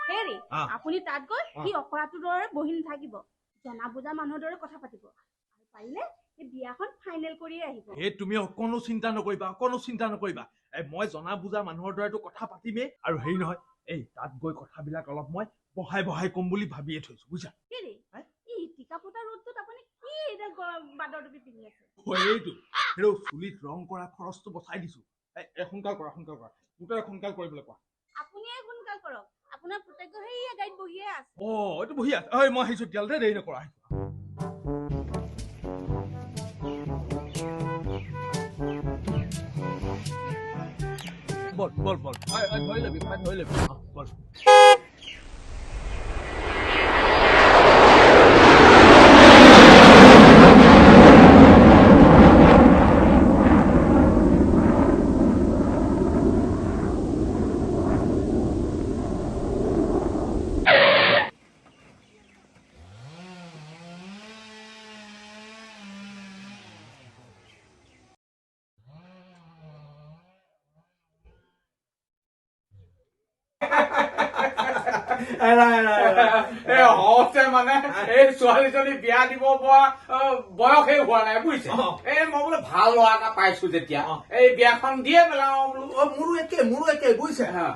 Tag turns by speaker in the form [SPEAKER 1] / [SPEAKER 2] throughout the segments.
[SPEAKER 1] হেৰি, আপুনি তাত গৈ সি অকৰাটোৰ দৰে বহি নাথাকিব, জনা বুজা মানুহৰ দৰে কথা পাতিব আৰু পাৰিলে এই বিয়াখন ফাইনেল কৰিয়ে আহিব।
[SPEAKER 2] এই তুমি অকণো চিন্তা নকৰিবা, অকণো চিন্তা নকৰিবা। এই মই জনা বুজা মানুহৰ দৰেতো কথা পাতিমেই। আৰু হেৰি নহয়, এই তাত গৈ কথাবিলাক অলপ মই বহাই বহাই কম বুলি ভাবিয়ে থৈছো, বুজিছা?
[SPEAKER 1] হেৰি,
[SPEAKER 2] হে?
[SPEAKER 1] এই টিকা ফটা ৰ'দটোত আপুনি কি এইডাল বাদৰ টুপি পিন্ধি আছে?
[SPEAKER 2] অ, এইটো হেৰৌ, চুলিত ৰং কৰা খৰচটো বচাই দিছো। এই সোনকাল কৰা, সোনকাল কৰা, গোটেই সোনকাল কৰিবলৈ কোৱা।
[SPEAKER 1] আপুনিয়ে সোনকাল কৰক, আপোনাৰ পুতেক সেইয়া গাড়ীত বহিয়ে আছে।
[SPEAKER 2] অ, এইটো বহি আছে। ঐ, মই আহিছো তেতিয়াহ'লে, দেৰি নকৰা, আহিছো। বল বল বল, ঐ, ঐ, ধৰি ল'বি, ঐ, ধৰি ল'বি। অ, বল। এৰা, এৰা, এৰা।
[SPEAKER 3] এই হওঁতে মানে এই ছোৱালীজনী বিয়া দিব পৰা বয়সেই হোৱা নাই, বুজিছে? এই মই বোলো ভাল ল'ৰা এটা পাইছো যেতিয়া, এই বিয়াখন দিয়ে পেলাও বোলো।
[SPEAKER 2] অ, মোৰো একে, মোৰো একে, বুজিছে?
[SPEAKER 3] হা।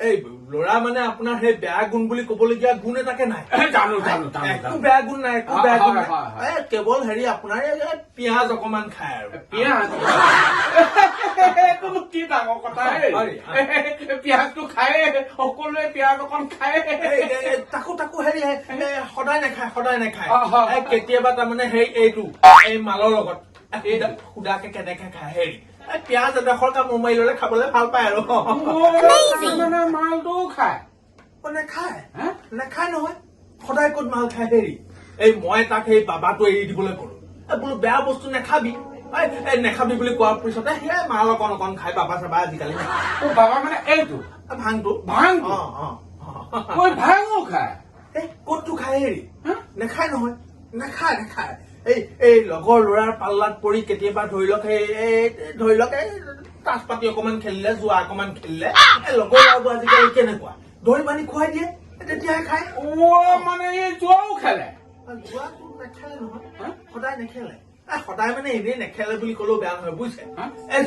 [SPEAKER 2] এই ল'ৰা মানে আপোনাৰ সেই বেয়া গুণ বুলি ক'বলগীয়া গুণ এটাকে নাই।
[SPEAKER 3] এই জানো, জানো, জানো,
[SPEAKER 2] একো
[SPEAKER 3] জানো।
[SPEAKER 2] বেয়া গুণ নাই, একো বেয়া গুণ নাই।
[SPEAKER 3] হয়, হয়, হয়।
[SPEAKER 2] এই কেৱল হেৰি আপোনাৰ এই পিঁয়াজ অকমান খায় আৰু।
[SPEAKER 3] পিঁয়াজ? এইটোনো কি ডাঙৰ কথা হে?
[SPEAKER 2] হয়, হয়।
[SPEAKER 3] পিঁয়াজটো খায়ে, সকলোৱে পিঁয়াজ অকণ খায়ে।
[SPEAKER 2] এই, তাকো হেৰি, এই, সদায় নাখায়, সদায় নাখায়।
[SPEAKER 3] অ, হয়।
[SPEAKER 2] এই কেতিয়াবা তাৰমানে সেই এইটো এই মালৰ লগত সুদাকে কেনেকে খায় হেৰি, এই পিঁয়াজ এডোখৰ কামোৰ মাৰি ললে খাবলৈ ভাল পায় আৰু।
[SPEAKER 3] মানে মালটোও খায়?
[SPEAKER 2] অ, নাখায়।
[SPEAKER 3] হা?
[SPEAKER 2] নাখায় নহয়, সদায় ক'ত মাল খায় হেৰি। এই মই তাক সেই বাবাটো এৰি দিবলৈ ক'লো, এই বোলো বেয়া বস্তু নাখাবি। এই নাখাবি বুলি কোৱাৰ পিছতে সেয়াই মাল অকণ অকণ খাই, বাবা চাবা আজিকালি নাখায়।
[SPEAKER 3] অ, বাবা মানে এইটো?
[SPEAKER 2] ভাংটো।
[SPEAKER 3] ভাংটো?
[SPEAKER 2] অ, অ, অ।
[SPEAKER 3] ঐ, ভাঙো খায়?
[SPEAKER 2] এই ক'তটো খায় হেৰি?
[SPEAKER 3] হা?
[SPEAKER 2] নাখায় নহয়, নাখায়, নাখায়। এই লগৰ ল'ৰাৰ পাল্লাত পৰি কেতিয়াবা ধৰি লওক এই ধৰি লওক এই তাচ পাতি অকমান খেলিলে, জোৱা অকমান খেলিলে, এই লগৰ ল'ৰাবোৰ আজিকালি কেনেকুৱা, ধৰি বান্ধি খুৱাই দিয়ে, তেতিয়াহে খায়।
[SPEAKER 3] অ, মানে এই জুৱাও খেলে?
[SPEAKER 2] জোৱাটো নেখেলে নহয়।
[SPEAKER 3] হা?
[SPEAKER 2] সদায় নেখেলে। এই সদায় মানে এনেই নেখেলে বুলি ক'লেও বেয়া নহয়, বুজিছে?
[SPEAKER 3] হা?
[SPEAKER 2] এই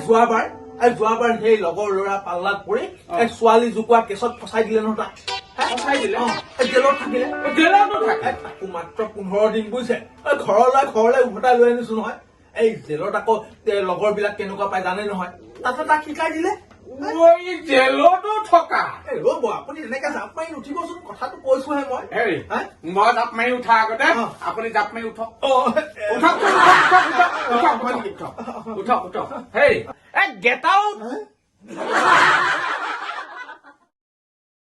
[SPEAKER 2] যোৱাবাৰ সেই লগৰ ল'ৰা পাল্লাত পৰি এই ছোৱালী জোকোৱা কেছত ফচাই দিলে নহয় তাক। হে?
[SPEAKER 3] ফচাই দিলে?
[SPEAKER 2] অ, এই জেলত থাকিলে।
[SPEAKER 3] জেলতো থাকে?
[SPEAKER 2] এই তাকো মাত্ৰ 15 দিন, বুজিছে? এই ঘৰলৈ উভতাই লৈ আনিছো নহয়। এই জেলত আকৌ এই লগৰ বিলাক কেনেকুৱা পায় জানে নহয়, তাতে তাক শিকাই দিলে।
[SPEAKER 3] ঐ, জেলতো থকা?
[SPEAKER 2] এই ৰ'ব, আপুনি তেনেকে জাপ মাৰি নুঠিবচোন, কথাটো কৈছোহে মই।
[SPEAKER 3] হেৰি,
[SPEAKER 2] হা?
[SPEAKER 3] মই জাপ মাৰি উঠা আগতে আপুনি জাপ মাৰি উঠক।
[SPEAKER 2] অ,
[SPEAKER 3] উঠক, উঠক, উঠক, উঠক, উঠক, উঠক, উঠক, উঠক। হেৰি, এই গেট আউট।
[SPEAKER 2] হা?